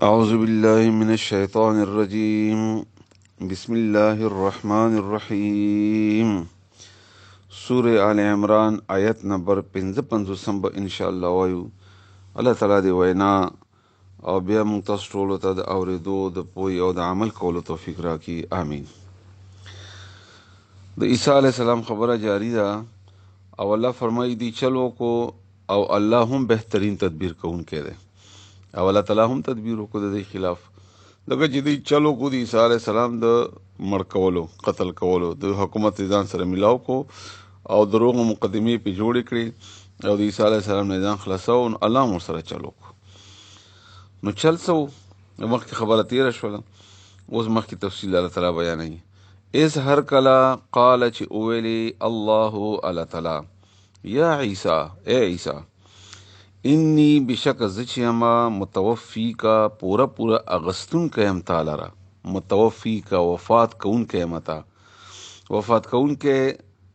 أعوذ بالله من الشیطان الرجیم بسم الله الرحمن الرحیم. سورة آل عمران آیت نمبر 55 به ان شاء الله وایو. الله تعالی دې وینا او بیا موږ تاسو ټولو ته د اورېدو، د پوهې او د عمل کولو توفیق راکړي، آمین. د عیسی علیه السلام خبره جاری ده او الله فرمایي دی چلو کو، او الله هم بهترین تدبیر کوونکی دی، او الله تعالی هم تدبیر وکړو د دې خلاف. لکه چې دی چلو کو د عیسی علیه السلام د مړ کولو، قتل کولو، د حکومت ځان سره ملاو کو او دروغ مقدمې پې جوړې کړې او د عیسی علیه السلام نه ځان خلاصاو، نو الله هم ورسره چلو کو. نو چل څه و؟ مخکې خبره تېره شوله، اوس مخکې تفصیل الله تعالی بیانوي. اس هر کله قال چې وویلې الله الله تعالی، یا عیسی، ای عیسی، انی بشک زه چې یم متوفیکا، پوره پوره اغستونکی یم تا لره، متوفیکا وفات کوونکی یم تا، وفات کوونکی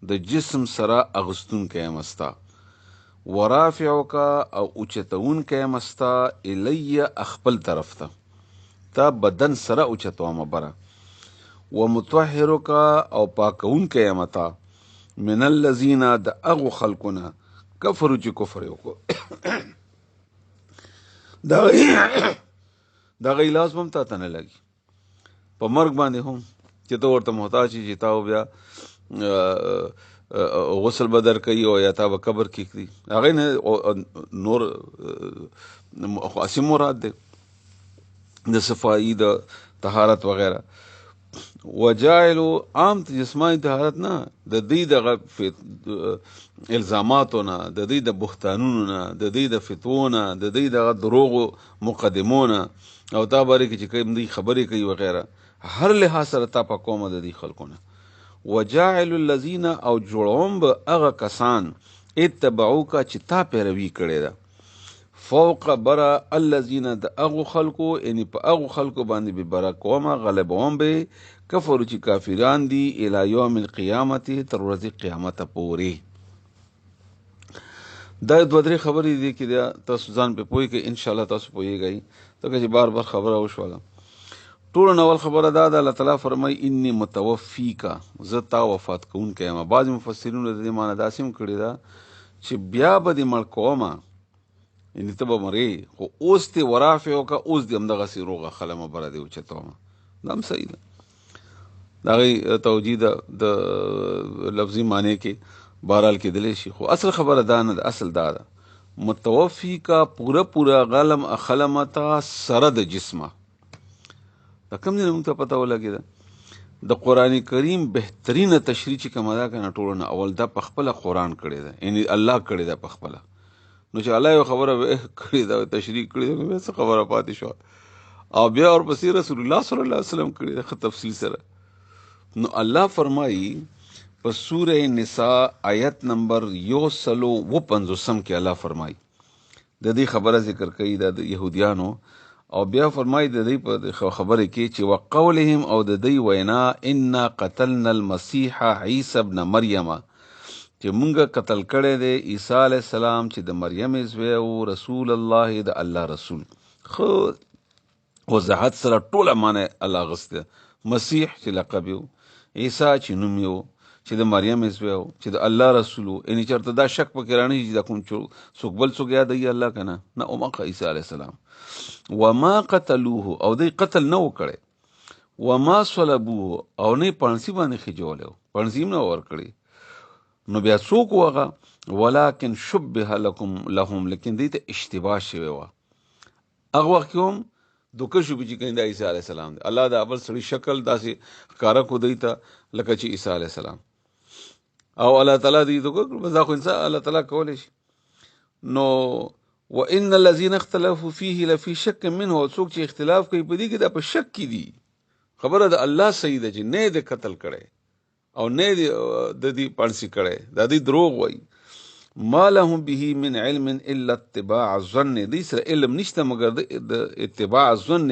د جسم سره اغستونکی یم ستا، ورافعک او اوچتوونکی یم ستا، الی خپل طرف ته، تا بدن سره اوچتوم بره، ومطهرک او پاکوونکی یم تا، من الذین د هغو خلکو نه کفرو چې کفر یې وکړو. د هغې لاس به هم تا ته نه لګي، په مرګ باندې هم چې ته ورته محتاج شې، چې تا بیا غسل به درکوي او یا تا به قبر کې ږدي، هغې نه نور خو هسې مراد دی د صفایي، د طهارت وغیره. وجاعلو عام جسماني طهارت نه، د دې دغه الزاماتو نه، د دې د بهتانونو نه، د دې د فتوو نه، د دې دغه دروغو مقدمو نه، او تا باره کې چې کوم دوی خبرې کوي وغیره، هر لحاظ سره تا په کومه د دې خلکو نه. وجاعل الذین او جوړوم به هغه کسان اتبعوک چې تا پیروي کړې ده، فوق برا الذین د هغو خلکو، یعنی په هغو خلکو باندې به بره کومه، غلبوم به کفرو چې کافران دي، الی یوم القیامت تر ورځې قیامته پورې. دا دوه درې خبرې دي کې دا تاسو ځان پې پوه کړئ، انشاءالله تاسو پوهېږئ، ځکه چې بار بار خبره وشوله. ټولو نه اول خبره دا ده، الله تعالی فرمایي انی متوفیکا، زه تا وفات کوونکی یم. بعضې مفسرینو د دې معنی داسې هم کړې ده چې بیا به دې مړ کومه، یعنې ته به مرې، خو اوس دې ورافعوکه، اوس دې همدغسې روغه خلمه بره دې اوچتومه. دا هم صحیح ده، د هغې توجیه ده د لفظي معنی کې بهرحال کېدلی شي، خو اصل خبره دا نه ده، اصل دا ده متوفیکا پوره پوره غلم خلمه تا سره د جسمه. دا کوم ځای نه موږ ته پته ولګېده؟ د قرآن کریم بهترینه تشریح چې کومه ده که نه، ټولو نه اول دا په خپله قرآن کړې ده، یعنې الله کړې ده په خپله. نو چې الله یو خبره کړې ده، تشریح کړې ده، نو بیا څه خبره پاتې شوه؟ او بیا ورپسې رسول الله صلی الله علیه وسلم کړې ده ښه تفصیل سره. نو الله فرمایي په سوره نساء آیت نمبر 157 کې الله فرمایي د دې خبره ذکر کوي د یهودیانو، او بیا فرمایي د دې په خبرې کې چې وقولهم او د دې وینا انا قتلنا المسیح عیسی ابن مریم، چې مونږ قتل کړی دی عیسی علیه السلام چې د مریم زوی و، رسول الله د الله رسول. ښه وضاحت سره ټوله معنی الله اخیستې ده. مسیح چې لقب یې و، عیسی چې نوم یې و، چې د مریم زوی و، چې د الله رسول و، یعنې چېرته دا شک پکې رانه شي چې دا کوم څوک بل څوک یادوي الله که نه، نه، هماغه عیسی علیه السلام. وما قتلوه او دوی قتل نه و کړی، وما صلبوه او نه یې پاڼسي باندې خېژولی و، پاڼسي هم نه وه ورکړې. نو بیا څوک و هغه؟ ولکن شبه لکم لهم، لیکن دوی ته اشتباه شوې وه. هغه وخت کې هم دوکه شو چې کني دا عیسی علیه السلام دی، الله د بل سړي شکل داسې ښکاره کړو دوی ته لکه چې عیسی علیه السلام، او الله تعالی دوی دوکه کړو، بس دا خو انسان الله تعالی کولی شي. نو وان الذين اختلفوا فيه لفي شک منه، څوک چې اختلاف کوي په دې کې دا په شک کې دي. خبره د الله صحیح ده چې نه یې قتل کړی او نه یې د دې پاڼسي کړی، دا دوی دروغ وایي. ما لهم به من علم الا اتباع الظن، دوی سره علم نشته مګر د اتباع الظن،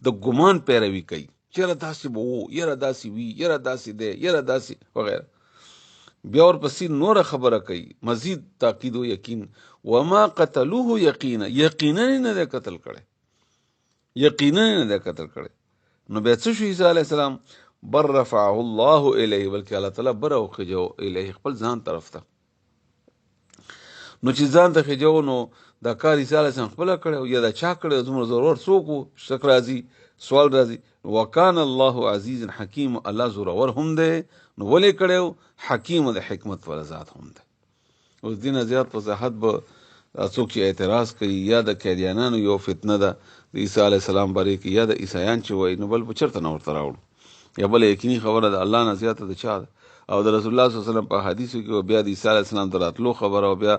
د ګمان پیروي کوي، چېرې داسې به و، یاره داسې وي، یاره داسې دی، یاره داسې وغیره. بیا ورپسې نوره خبره کوي، مزید تاکید و یقین، وما قتلوه یقینا، یقینا یې نه دی قتل کړی. یقینا نه دی قتل کړی. نو بیا څه شو عیسی علیه السلام؟ بر رفعه الله الیه، بلکې الله تعالی بره وخېژوه الیه، خپل ځان طرف ته. نو چې ځان ته خېژوه نو دا کار عیسی علیه السلام خپله کړی یا دا چا کړی؟ دومره زورور څوک و؟ شک راځي، سوال راځي. وکان الله عزیز حکیم، الله زورور هم دی، نو ولې کړی؟ حکیم د حکمت والا ذات هم دی. اوس دې نه زیات وضاحت به څوک چې اعتراض کوي یا د قیدیانانو یو فتنه ده د عیسی علیه السلام باره کې، یا د عیسایان چې وایي، نو بل په چېرته نه ورته راوړو. یا بله یقیني خبره ده الله نه زیاته د چا ده؟ او د رسول الله صلی الله علیه وسلم په حدیثو کې بیا د عیسی علیه السلام د راتلو خبره او بیا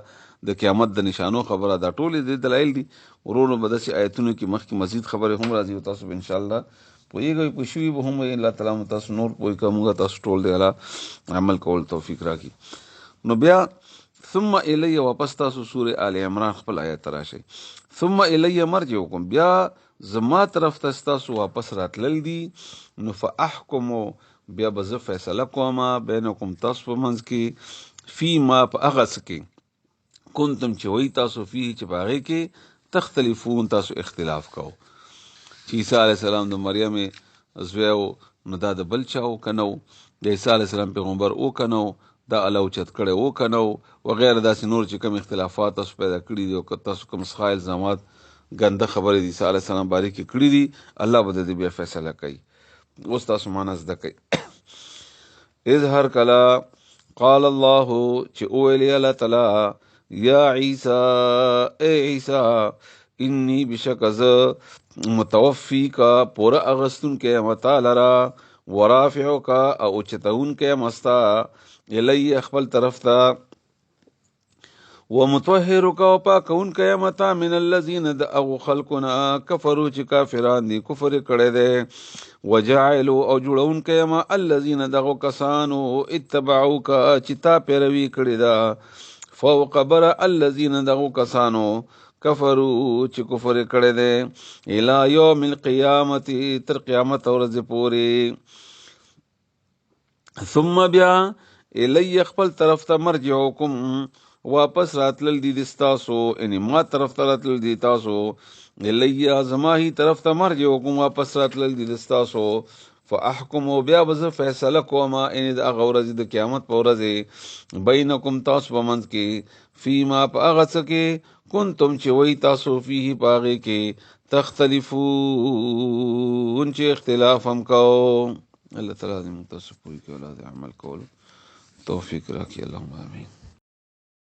د قیامت د نشانو خبره، دا ټولې دې دلایل دي. ورونو به داسې آیتونو کې مخکې مزید خبرې هم راځي او تاسو به انشاءالله پوهېږئ، پوه شوي به هم وئ. الله تعالی مو تاسو نور پوه کړه، موږ تاسو ټول دی الله عمل کول توفیق راکړي. نو بیا ثم الی، واپس تاسو سورې آل عمران خپل آیت ته راشئ. ثم الی مرجعکم، بیا زما طرف ته ستاسو واپس راتلل دي. نو فاحکمو، بیا به زه فیصله کوم بینکم، تاسو په منځ کې، فی ما په هغه څه کې، کنتم چې وایي تاسو، فیه چې په هغې کې، تختلفون تاسو اختلاف کوو. چې عیسی علیه السلام د مریم زوی و، نو دا د بل چا و که نه و؟ د عیسی علیه السلام پیغمبر و که نه و؟ دا الله اوچت کړی و که نه و؟ وغیره داسې نور چې کوم اختلافات تاسو پیدا کړي دي او که تاسو کوم څخه الزامات ګنده خبرې د عیسی علیه السلام باره کې کړي دي، الله به د دې بیا فیصله کوي. اوس تاسو معنا زده کوئ. اذ هر کله قال الله چې وویل الله تعالی یا عیسی، ای عیسی، انی بشک زه متوفیک، پوره اغستونکی یم تا لره، ورافعک او اوچتونکی یم ستا، الی خپل طرف ته، ومطهرک او پاکونکی یم تا، من الذین د هغو خلکو نه، کفرو چې کافران دي، کفر یې کړی دی، وجعلو او جوړونکی یم الذین دغو کسانو، اتبعوک چې تا پیروي کړې ده، فوق بره الذین دغو کسانو، کفرو چې کفر یې کړی دی، الی یوم القیامت تر قیامت ورځې پورې. ثم بیا الی خپل طرف ته مرجعکم، واپس راتلل دي د ستاسو، یعنی ما طرف ته راتلل دي تاسو، الی زما هی طرف ته مرجعکم، واپس راتلل دي د ستاسو. فاحکم او بیا به زه فیصله کوم، یعنی د هغه ورځې د قیامت په ورځې، بینکم تاسو په منځ کې، فیما په هغه څه کې، کنتم چې وئ تاسو، فیه په هغې کې، تختلفون چې اختلاف هم کوو. الله تعالی دې موږ تاسو پوه کړي، الله دې عمل کولو توفیق راکړي. اللهم آمین.